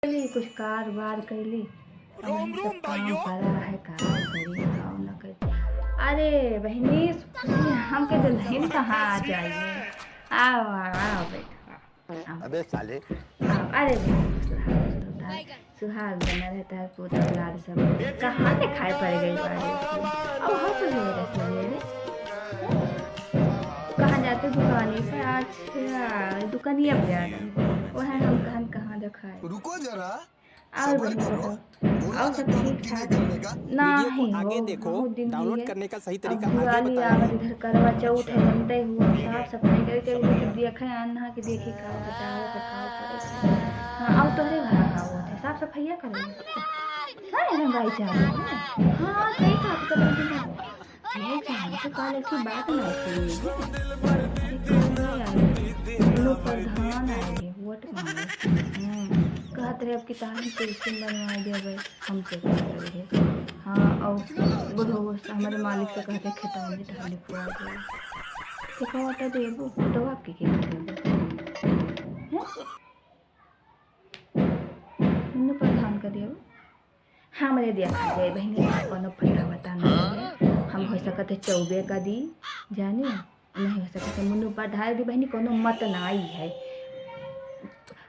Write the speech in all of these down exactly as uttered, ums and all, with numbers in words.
कैली, कुछ कारोबार कैली। अब वही सब काम करा है, का करी, का न करी। अरे बहिनी, खुशी हमके दुल्हन कहाँ आ जाइए। आओ, आओ, आओ, बैठो, आओ। अबे साले। आओ, अरे बहिनी, सुहाग, सुहाग बना रहता है, पूत औलाद सब। कहाँ के खाए पड़ गई बारिश में। अब हंस रहे रहे सवेरे। कहाँ जाते दुकानी पे? अच्छा, दुकानिया पे जाना। वह हम कहन कहाँ दिखाए। रुको जरा, और सबर बहिनी करो। बताओ, और सब ठीक ठाक? ना वीडियो को ही आगे हो, देखो, बहुत दिन डाउनलोड हुए। करने का सही अब तरीका आगे दिवाली बताया। आवत, इधर करवा चौथ है, जानते हो, साफ सफाई करे के लिए सब दिया खाए, अन्ना के देखी का बताओ, का का करे। हाँ, और तोहरे घर का होत है, साफ सफाइया करे। हाँ, रंगाई चालू है। हाँ, सही बात कर रही है। ये जान तो काल एक ठो बात ना सुनी। अरे, कौन आए? कोनो प्रधान आए, वोट मांगे। हम्म, कहत रहे, अब की ताहन कैसे बनवा देबै, हमसे कहत रहे। हाँ, और बुढ़ो हमारे मालिक से कहते, खेतवा में टहल लिखवा दे। तो कहता देबो, तो आपके के देबो? हैं? मुन्नू प्रधान का देबो? हमरे देखा जाए बहिनी, कोनो पता वता नहीं है। हम हो सकत है चौबे का दी, जानी, नहीं हो सकत है मुन्नू प्रधान दी बहिनी, कोनो मत नाई है।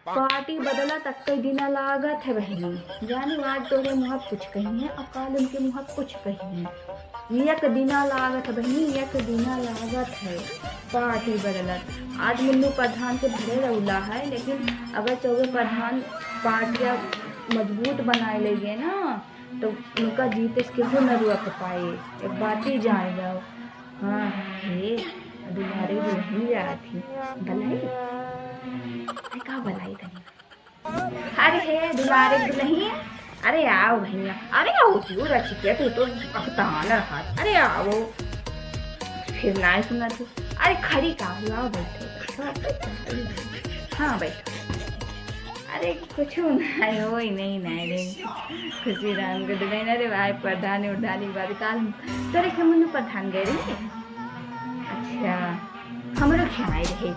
पार्टी बदला तक कई दिना लागत है बहिनी, जानी, आज तोरे मुँह कुछ कही है और काल उनके मुँह कुछ कही है। एक दिना लागत है बहिनी, एक दिना लागत है पार्टी बदलत। आज मुन्नू प्रधान के भले रौला है, लेकिन अगर चौबे प्रधान पार्टिया मजबूत बनाए लेगे ना, तो उनका जीते से केहू न रोक पाए। एक बात ही जान जाओ। हाँ, हे, दुलारे दुल्हन जात ही। बलाई? अरे, का बलाई तनी? अरे, हे, दुलारे दुल्हन, अरे, आओ भैया, अरे, आओ तू, रचिके, तू तो अखतान रहा। अरे, आओ। फिर ना सुना तू। अरे, खड़ी का हो, आओ, बैठो, बैठो, बैठो। हाँ, बैठो। अरे, कुछ ना है, वही नहीं, नहीं रे। खुशी राम के दुल्हन, अरे भाई, प्रधानी उर्धानी के बाद काल तोरे के मुन्नू प्रधान गए रहे। अच्छा, हमरो खेमाई रहे।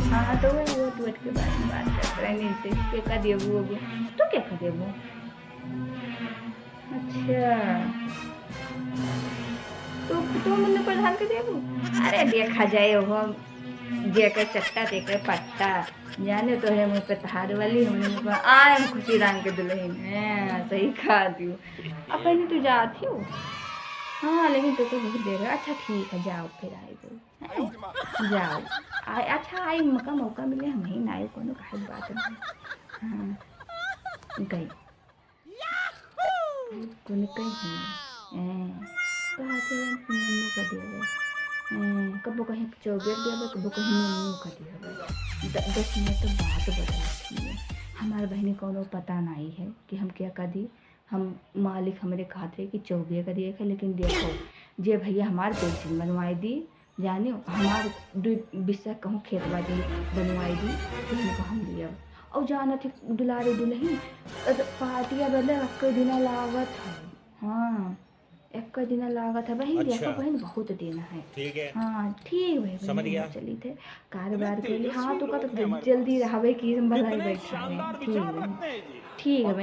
हाँ, तो वही वोट वोट के बारे में बात करत रहे, नहीं से के का देबू ओबू। तू के का देबू? अच्छा, तो, तो मुन्नू प्रधान के देबू? अरे, देखा जाए, वो जेकर चट्टा, तेकर पट्टा। जाने तोहरे मुँह पे तहार वाली, हमरे मुँह पे आए हम खुशी राम के दुल्हन। हाँ, सही कहा तू। अब पहले तू जात ही हो। हाँ, लेकिन तो, तो बहुत देर है। अच्छा, ठीक है, जाओ, फिर आए जाओ। जाओ। आ, अच्छा, आई मौका, मौका मिले, हम ही ना आए, कोनो काहे बात नहीं। हाँ, गई। कोनो कहीं, ए, कहा थे मुन्नू का देवे। ए, कबो कहीं चौबे देवे, कबो कहीं मुन्नू का देवे। द-, दस मिनट तो बात बदलत ही है। हमार बहिनी कोनो पता नहीं है कि हम क्या कर दी। हम मालिक हमरे कहत रहे कि चौबे का दिए है, लेकिन देखो, जे भैया हमार पेंशन बनवाए दी, जानियो, हमार दू बिस्सा कहूँ खेत बाड़ी बनवाई दी, तो इनको हम लियब। और जानत ही दुलारे दुल्हन, अ, पार्टिया बदले एक्के दिना लागत है। हाँ, एक्के दिना लागत है बहिन, अच्छा। देखो बहिन, बहुत दिन है। ठीक है। हाँ, ठीक है बहिन, समझ गया। चली थे, कारोबार के लिए। हाँ, तो का तो जल्दी रहबे कि हम बधाई बैठा है। ठीक है बहिन। ठीक है बहिन।